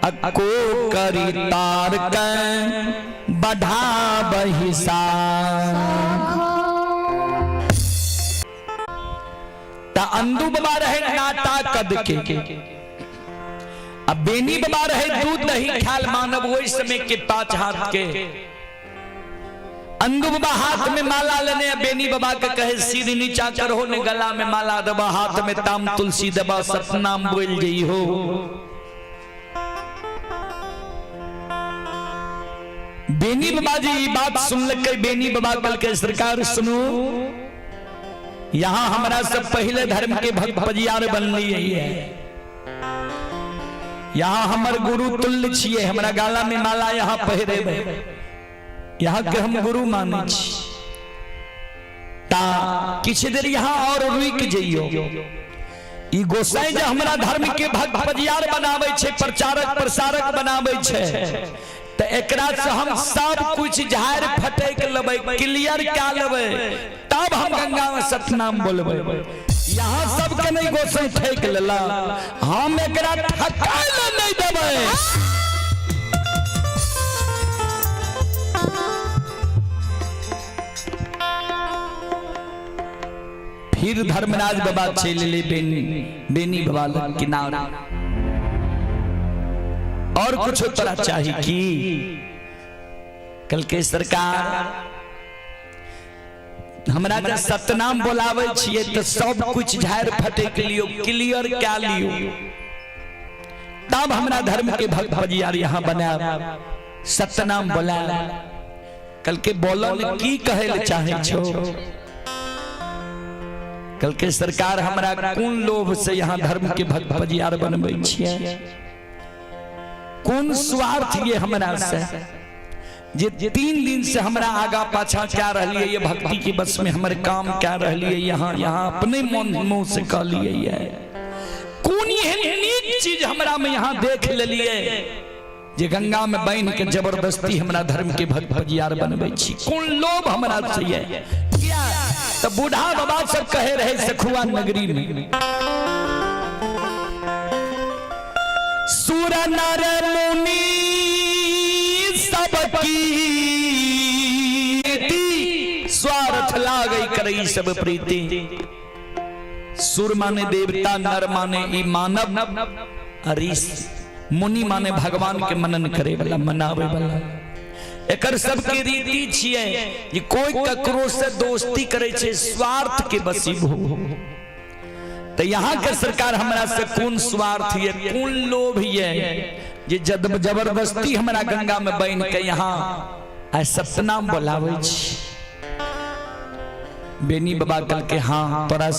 अको करी तार के बढ़ाबहि ता अंदू बाबा रहे नाटा कद के, अब बेनी बाबा रहे दूध दही ख्याल मानव वही समय के 5 हाथ के। अंदू बाबा हाथ में माला लेने, बेनी बाबा के कहे सिर नीचा करहो ने गला में माला दबा, हाथ में ताम तुलसी दबा, सतनाम बोल जई हो। बेनी बाबा जी ई बात सुन लके, बेनी बाबा कल के सरकार सुनू, यहाँ हमरा सब पहले धर्म के भक्त पजियार बनली है, यहाँ हमर गुरु तुल्य छिए, हमरा गाला में माला यहाँ पहिरे, यहाँ के हम गुरु माने छी। ता किछु देर यहाँ और रुक जइयो, ई गोसाई जे हमरा धर्म के भक्त पजियार बनाबै छै, प्रचारक प्रसारक बनाबै छै, त एकरा से हम सब कुछ झाड़ फटक लेबै, क्लियर क्या लेबै, तब हम गंगा में सतनाम बोलबै। यहाँ सबके नहीं गोसाई ठेक लेला, हम एकरा ठकाय ले नहीं देबै। फिर धर्मराज बाबा चलि एलै बेनी बेनी बाबा लग किनारे। और कुछ तोरा चाही की? कल के सरकार हमरा जे सतनाम बोलाबै छियै तऽ सब कुछ झाड़ि फटक लियौ, क्लियर कए लियौ, तब हमरा धर्म के भक्त भजियार यहाँ बनायब, सतनाम बोलायब। कल के बोलन की कहै लए चाहै छौ? कल के सरकार हमरा कोन लोभ से यहाँ धर्म के भक्त भजियार बनबै छियै, कोन स्वार्थ ये हमरा से जे 3 दिन से हमरा आगा पाछा क्या रहलिए, ये भक्ति के बस में हमर काम क्या रहलिए, यहाँ यहाँ अपने मन मुंह से कहलिए ये कोन एहन नीक चीज हमरा में यहाँ देख लेलिए जे गंगा में बन के जबरदस्ती हमरा धर्म के भक्त भजियार बनबै छी, कोन लोभ हमरा से ये किया? तो बूढ़ा बाबा सब कहे रहे सखुआ नगरी में, सुर नर मुनि सबकी स्वार्थ लागै करई सब प्रीति। सुर माने देवता, नर माने ई मानव, मुनि माने भगवान के मनन करे वाला, मनावे वाला। एकर सबके रीति छियै जे कोई ककरो से दोस्ती करे छै स्वार्थ के बसीबो। तो यहाँ के सरकार हमरा से कोन स्वार्थ ये, कोन लोभ ये जे जबरदस्ती हमरा गंगा में बन के यहाँ आइ सतनाम बोलाबै छी। बेनी बाबा कल के हाँ तोरा